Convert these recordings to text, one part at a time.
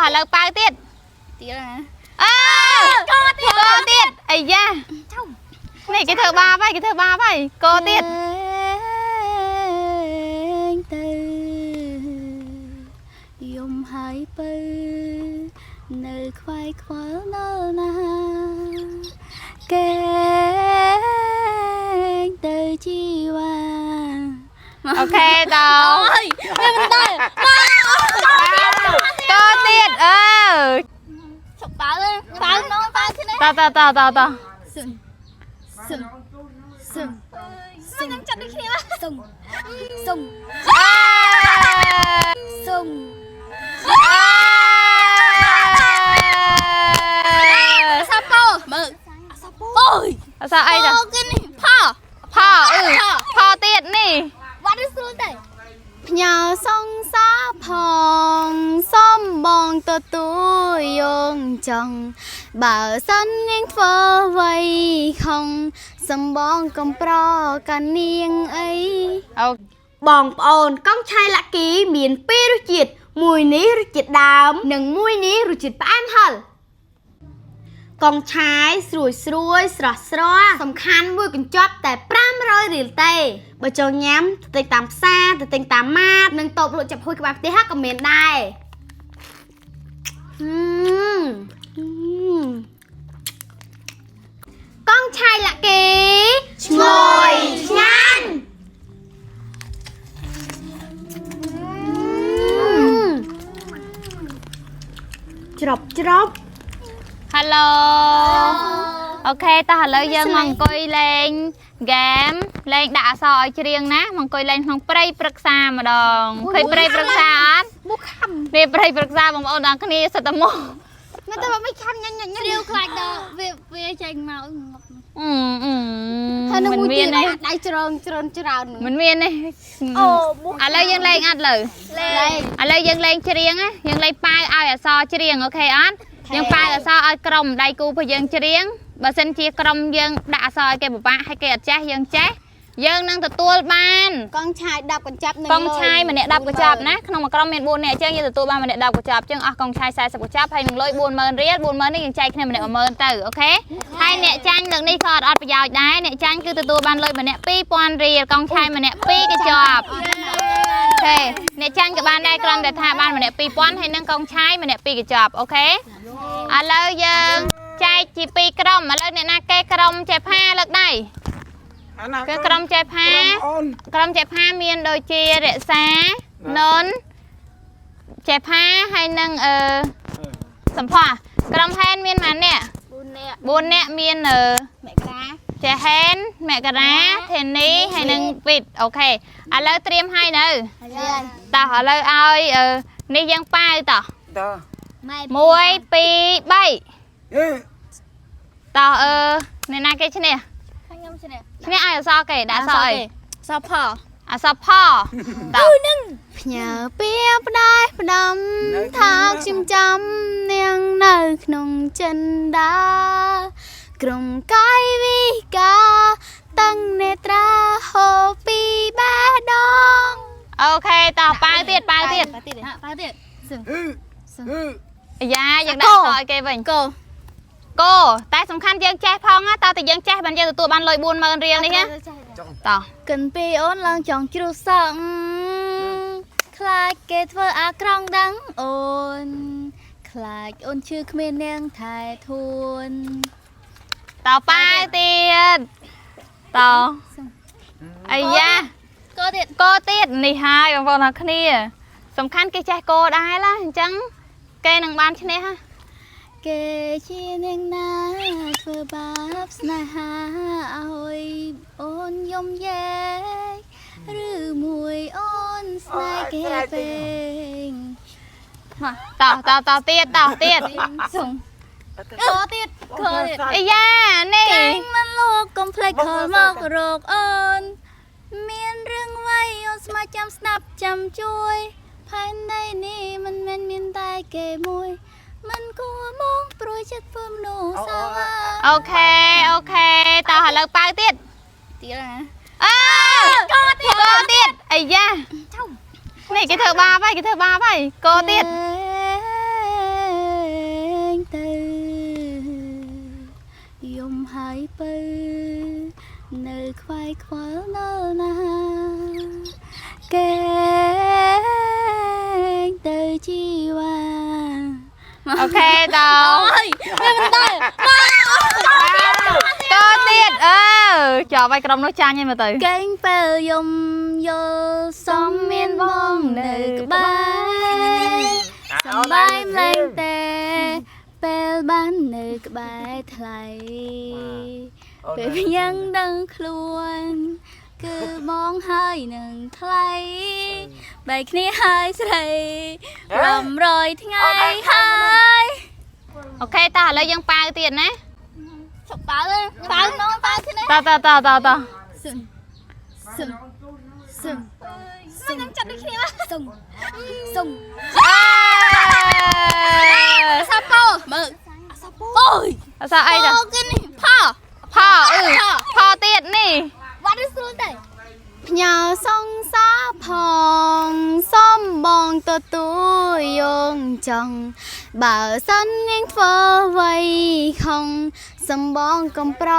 ោះឥឡូវប៉ៅទៀត ទៀតណា អើកទៀតកទៀតអាយ៉ានេះគេធ្វើបាបហើយគេធ្វើបាបហើយកទៀត ទៅយំហើយពៅនៅខ្វាយខ្វល់ដល់ណាគេងទៅជីវ៉ា អូខេតោះ វាមិនទៅ កទៀតអើ ឈប់បើបើនងបើគ្នា តតតតត សឹងសឹងសឹងសឹងខ្ញុំចាត់ដូចគ្នាសុងសុង អើ សុងសាប៉ោមើលសាប៉ោអូយ អសអីតា គេនេះផ ផអឺផទៀតនេះ វត្តស្រួលទេផ្ញើសងសាផងសំបងទទួលយងចង់បើសិននាងធ្វើអ្វីខំសំបងកំប្រកានាងអី អូ បងប្អូនកង់ឆាយឡាក់គីមានពីររសជាតិមួយនេះរសជាតិដើម និងមួយនេះរសជាតិផ្អែមហឹរកង់ឆាយស្រួយស្រួយស្រស់ស្រស់សំខាន់មួយកញ្ចប់តែ500រៀលទេបើចង់ញ៉ាំទៅទិញតាមផ្សារទៅទិញតាមម៉ាតនិងតូបលក់ចាប់ហួយក្បែរផ្ទះក៏មានដែរហឹមហឹមកង់ឆាយឡាក់គីឈ្ងុយឆ្ងាញ់ ច្រប់ច្រប់ Hello OK តោះឥឡូវយើងមកអង្គុយលេងហ្គេមលេងដាក់អក្សរឲ្យច្រៀងណាមកអង្គុយលេងក្នុងព្រៃព្រឹក្សាម្ដងឃើញព្រៃព្រឹក្សាអត់ មុខខំ នេះព្រៃព្រឹក្សាបងប្អូនទាំងគ្នាសិតតែមក មិនតែមិនខំញ៉ាញ់ញ៉ាញ់ស្រាវខ្លាចដល់វាវាចេញមក អឺអឺ ហើយនឹង មិន មួយទៀត មានទេ ដៃជ្រងជ្រើនច្រើន មិនមានទេ អូ ឥឡូវយើងលេងអត់លើ លេង ឥឡូវយើងលេងច្រៀងណាយើងលេងប៉ាវឲ្យអក្សរច្រៀង OK អត់យើងប៉ាវអក្សរឲ្យក្រុមដៃគូរបស់យើងច្រៀងបើសិនជាក្រុមយើងដាក់អក្សរឲ្យគេពិបាកឲ្យគេអត់ចេះយើងចេះយើងនឹងទទួលបានក ង់ឆាយ10កញ្ចប់នឹង កងឆាយម្នាក់10កញ្ចប់ណាក្នុងមួយក្រុមមាន4នាក់អញ្ចឹងយើងទទួលបានម្នាក់10កញ្ចប់អញ្ចឹងអស់កងឆាយ40កញ្ចប់ហើយនឹងលុយ40000រៀល40000នេះយើងចែកគ្នាម្នាក់10000ទៅ OK ហើយអ្នកចាញ់លើកនេះក៏អត់ប្រយោជន៍ដែរអ្នកចាញ់គឺទទួលបានលុយម្នាក់2000រៀលកងឆាយម្នាក់2កញ្ចប់ OK អ្នកចាញ់ក៏បានដែរគ្រាន់តែថាបានម្នាក់2000ហើយនឹងកងឆាយម្នាក់2កញ្ចប់ OK ឥឡូវយើងចែកជា2ក្រុមឥឡូវអ្នកណាគេក្រុមចេផាលើកដៃ អាណា គឺក្រុមចេផា អូន ក្រុមចេផាមានដូចជារក្សាននចេផាហើយនឹងអឺសំផស្សក្រុមហែនមានប៉ុន្មានអ្នក 4នាក់ 4អ្នកមានអឺ មករា ចេហែនមករាធានីហើយនឹងវិតអូខេឥឡូវត្រៀមហើយនៅ ហើយ តោះឥឡូវឲ្យអឺនេះយើងប៉ាវតោះ តើ ម៉ែ 1 2 3 អេ តោះអឺអ្នកណាគេឈ្នះ ខ្ញុំឈ្នះ ឈ្នះឲ្យអក្សរគេដាក់អក្សរអី សផ អក្សរផតោះ ផ្ញើពីផ្ដែផ្ដាំថាខ្ញុំចាំនាងនៅក្នុងចិនដាក្រុមកាយវិការតាំងនេត្រាហូរពីបេះដូង អូខេតោះប៉ាវទៀតប៉ាវទៀត ប៉ាទៀតប៉ាទៀតសឹង ហឺហឺ អាយ៉ាយើងដាក់អក្សរឲ្យគេវិញ កោ គោតែសំខាន់យើងចេះផងណាតើតែយើងចេះបានយើងទទួលបានលុយ40000រៀលនេះណាតោះ កិនពីអូនឡើងចង់ជ្រុះសក់ខ្លាចគេធ្វើអាក្រង់ដឹងអូនខ្លាចអូនឈឺគ្មាននាងថែធួន តោះប៉ាវទៀតតោះអាយ៉ា កោទៀត គោទៀតនេះហើយបងប្អូនទាំងគ្នា សំខាន់គេចេះគោដែរឡាអញ្ចឹងគេនឹងបានឈ្នះហ่ะ គេជានាងណាធ្វើបាបស្នេហាឲ្យអូនយំយែកឬមួយអូនស្នេហ៍គេពេក តោះតោះតោះទៀតតោះទៀត សុងកោទៀតកោទៀត អាយ៉ានេះ កាញ់មិនលោកកុំភ្លេចខលមករកអូន មានរឿងអ្វីអូនស្មាចាំស្ដាប់ចាំជួយផែនដីនេះមិនមែនមានតែគេមួយមិនគួរមកព្រួយចិត្តធ្វើមនុស្សសាវ៉ា OK OK តោះឥឡូវប៉ាវទៀត ទៀតណា អើកោទៀតកោទៀតអាយ៉ានេះគេធ្វើបាបហើយគេធ្វើបាបហើយកោទៀត េ OK តោ អើយវាមិនទៅ តទៀតអឺចប់ហើយក្រុមនោះចាញ់ហើយមើលទៅ កេងពេលយំយល់សំមានបងនៅក្បែរសំបាយម្លែងទេពេលបាននៅក្បែរថ្លៃពេលយ៉ាងដឹងខ្លួន គឺបងហើយនឹងថ្លៃបែកគ្នាហើយស្រី500ថ្ងៃហើយ OK តោះឥឡូវយើងប៉ាវទៀតណា ជប់ប៉ាវប៉ាវនងប៉ាវគ្នា តោះតោះតោះតោះតោះ សឹងសឹងសឹងសឹងចាប់ដូចគ្នាសឹងសឹង អេ សាប៉ោមើលសាប៉ោអូយ អសអីត ប៉ោគេនេះផ ផអឺផទៀតនេះ វត្តស្រួលទេផ្ញើសងសាផងសំបងទទួលយងចង់បើសិននាងធ្វើអ្វីខំសំបងកំប្រ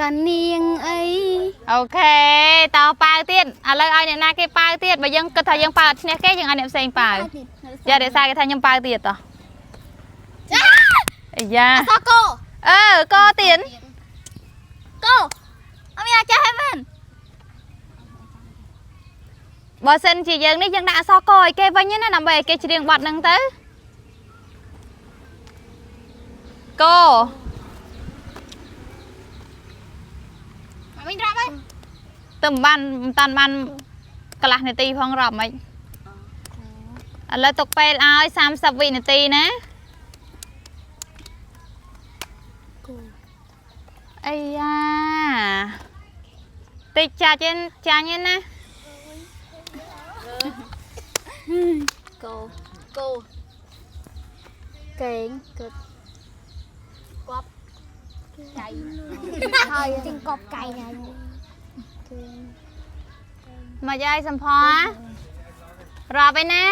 កាន់នាងអី OK តោះប៉ាវទៀតឥឡូវឲ្យអ្នកណាគេប៉ាវទៀតបើយើងគិតថាយើងប៉ាវអត់ឈ្នះគេយើងឲ្យអ្នកផ្សេងប៉ាវយ៉ារក្សាគេថាខ្ញុំប៉ាវទៀតតោះអាយ៉ា សកោ អឺកទៀត កោអត់មានអាចចេះហេមែន បើសិនជាយើងនេះយើងដាក់អក្សរកឲ្យគេវិញណាដើម្បីឲ្យគេច្រៀងបទហ្នឹងទៅក មកវិញរាប់ហើយ ទៅមិនបានមិនតាន់បានកន្លះនាទីផងរាប់មិនឥឡូវទុកពេលឲ្យ30វិនាទីណាអាយ៉ាតិចចាច់ឯងចាញ់ឯណា កោកោកេងគិតកប់កៃហើយទិញកប់កៃណា មកយាយសំផស្សរាប់ឯណា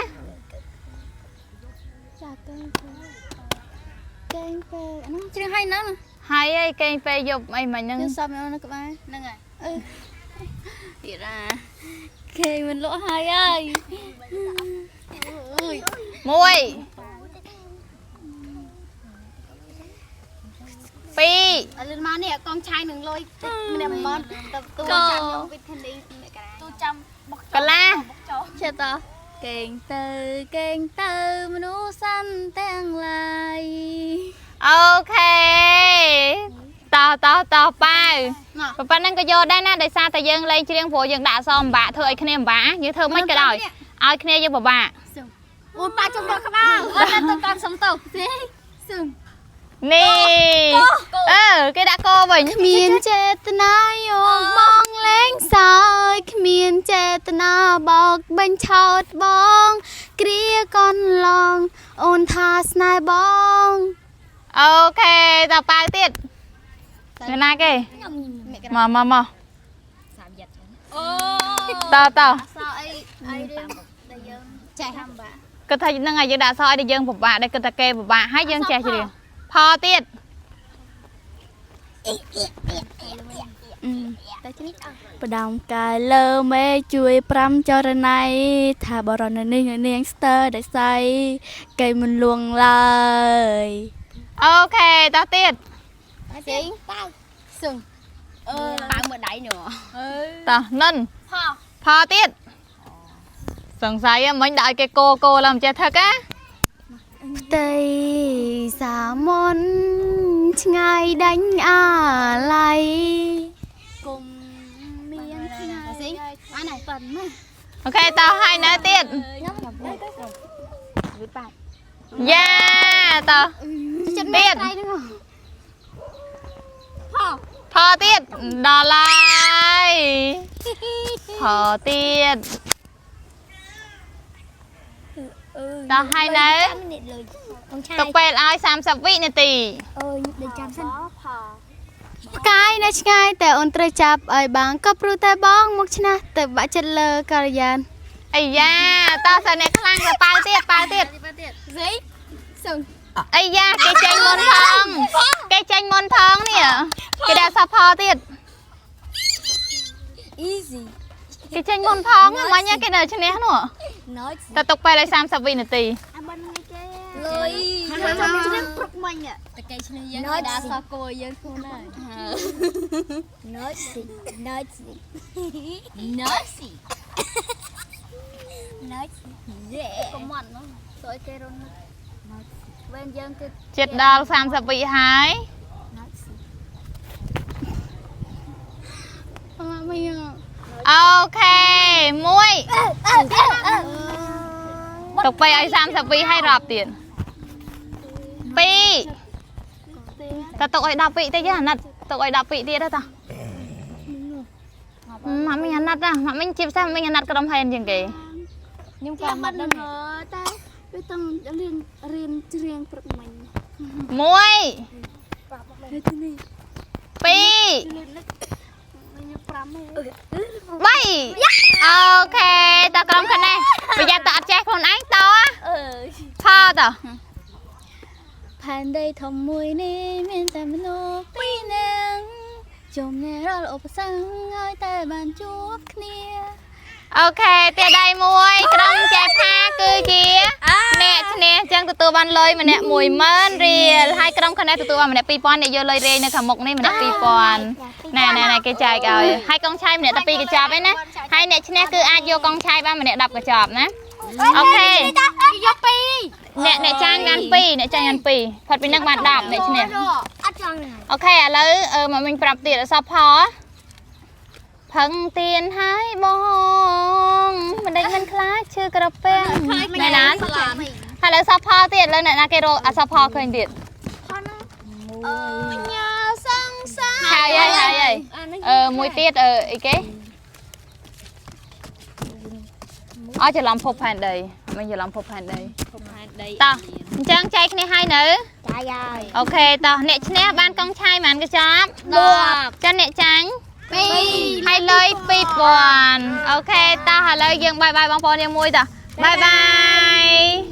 ចាកេងកេងពេលអានោះជ្រៀងហើយហ្នឹង ហើយអីគេងពេលយប់អីមិញហ្នឹង យើងសពនៅក្បែរហ្នឹងហើយអឺទៀតអាគេមិនលក់ហើយហើយ មួយពីរ អលិនមកនេះកងឆាយនឹងលុយម្នាក់10000ទៅទូចាំយកវិធានីមករាទូចាំបុក កន្លះ ចេះតកេងទៅកេងទៅមនុស្សសន្នទាំងឡាយ OK តោះតោះតោះប៉ាវប៉ុណ្ណឹងក៏យកដែរណាដោយសារតែយើងលេងច្រៀងព្រោះយើងដាក់អក្សរពិបាកធ្វើឲ្យគ្នាពិបាកយើងធ្វើមិនក៏ដោយឲ្យគ្នាយើងពិបាក អូនប៉ាចុងរកក្បាល អត់ទៅតាមសុំទៅ សឹង នេះអឺគេដាក់កវិញ គ្មានចេតនាយកបងលេងសើចគ្មានចេតនាបោកបញ្ឆោតបង គ្រាកន្លង អូនថាស្នេហ៍បង OK តោះប៉ាវទៀតអ្នកណាគេមកមកមក អូ តោះតោះ សអីអីរឿងដែលយើងចេះបាក់ គិតថាហ្នឹងហើយយើងដាក់អក្សរឲ្យដែលយើងពិបាកដែលគិតថាគេពិបាកហើយយើងចេះច្រៀងផទៀត បដំកាយលើមេឃជួយ5ចរណៃថាបរណនេះនាងស្ទើរដែលសៃគេមិនលួងឡើយ OK តោះទៀត សេងប៉ៅសឹងអឺប៉ៅមើលដៃនោះ តោះនិន ផ ផទៀតសង្ស័យហ្មងដាក់ឲ្យគេកោកោឡើងមិនចេះថឹកណា ផ្ទៃសាមុនឆ្ងាយដាញ់អាឡ័យគុំមានថ្ងៃ សេងបានហើយ ប៉ុណ្ណា OK តោះហើយនៅទៀតយ៉ាតោះទៀតផទៀតដល់ហើយផទៀតតោះហើយនៅ កងឆាយ ទុកពេលឲ្យ30វិនាទី អើយដេកចាំសិន ផ្កាយនៅឆ្ងាយតែអូនត្រូវចាប់ឲ្យបានក៏ព្រោះតែបងមកឆ្នះទៅបាក់ចិត្តលើការិយាន អាយ៉ាតោះសិនអ្នកខ្លាំងទៅប៉ាវទៀតប៉ាវទៀត សេងសឹង អាយ៉ាគេចេញមុនផងគេចេញមុនផងនេះគេដាក់សផទៀត easy គេចេញមុនផងមិញគេនៅឈ្នះនោះ ណយ តែទុកពេលឲ្យ30វិនាទី អាបនថ្ងៃគេ លុយ ច្រៀងព្រឹកមិញ តកេឈ្នះយើងឲ្យដល់សគួយយើងខ្លួនហើយ Noisy noisy Noisy noisy កុំមកនោះសួយគេរុនវេនយើងគឺ ចិត្តដល់30វិហើយ ម៉ាមី អូខេ1ទុកពេលឲ្យ30វិហើយរាប់ទៀត2តើទុកឲ្យ10វិតិចទេអាណិតទុកឲ្យ10វិទៀតទេតោះម៉ាមីអាណិតណាម៉ាមីជាពិសេសម៉ាមីអាណិតក្រុមហេនជាងគេ ខ្ញុំក៏មិនដឹង តែវាតង់រៀនរៀនច្រៀងព្រឹកមិញ 1 2 3អូខេតើក្រុមខាងនេះប្រយ័ត្នតើអត់ចេះខ្លួនឯងតផតើ ផែនដីធំមួយនេះមានតែមនុស្សពីរនាក់ជុំអ្នករាល់ឧបសគ្គឲ្យតែបានជួបគ្នា អូខេផ្ទះដៃមួយក្រុមចេះផាគឺជាអ្នកឈ្នះអញ្ចឹងទទួលបានលុយម្នាក់10000រៀលហើយក្រុមខាងនេះទទួលបានម្នាក់2000អ្នកយកលុយរេនៅខាងមុខនេះម្នាក់2000ណែណែណែគេចែកឲ្យហើយកងឆាយម្នាក់តែ2កញ្ចប់ឯណាហើយអ្នកឈ្នះគឺអាចយកកងឆាយបានម្នាក់10កញ្ចប់ណាអូខេ យកពីរ អ្នកអ្នកចាញ់បាន2អ្នកចាញ់បាន2ផុតពីនឹងបាន10អ្នកឈ្នះ អត់ចង់ អូខេឥឡូវអឺមកមិញប្រាប់ទៀតអសផផឹងទៀនហើយបងមិនដេចមិនខ្លាចឈឺក្រពះណែណាហើយឥឡូវសផទៀតឥឡូវអ្នកណាគេរកអសផឃើញទៀត ញ៉ាសង្សារ ហើយហើយហើយហើយអឺមួយទៀតអឺអីគេអស់ច្រឡំភពផែនដីមិនច្រឡំភពផែនដី ភពផែនដី តោះអញ្ចឹងចែកគ្នាហើយនៅ ចាយហើយ អូខេតោះអ្នកឈ្នះបានកង់ឆាយប៉ុន្មានកញ្ចប់10ចាអ្នកចាញ់2ហើយលុយ2000អូខេតោះឥឡូវយើងបាយបាយបងប្អូនយើងមួយតោះបាយបាយ។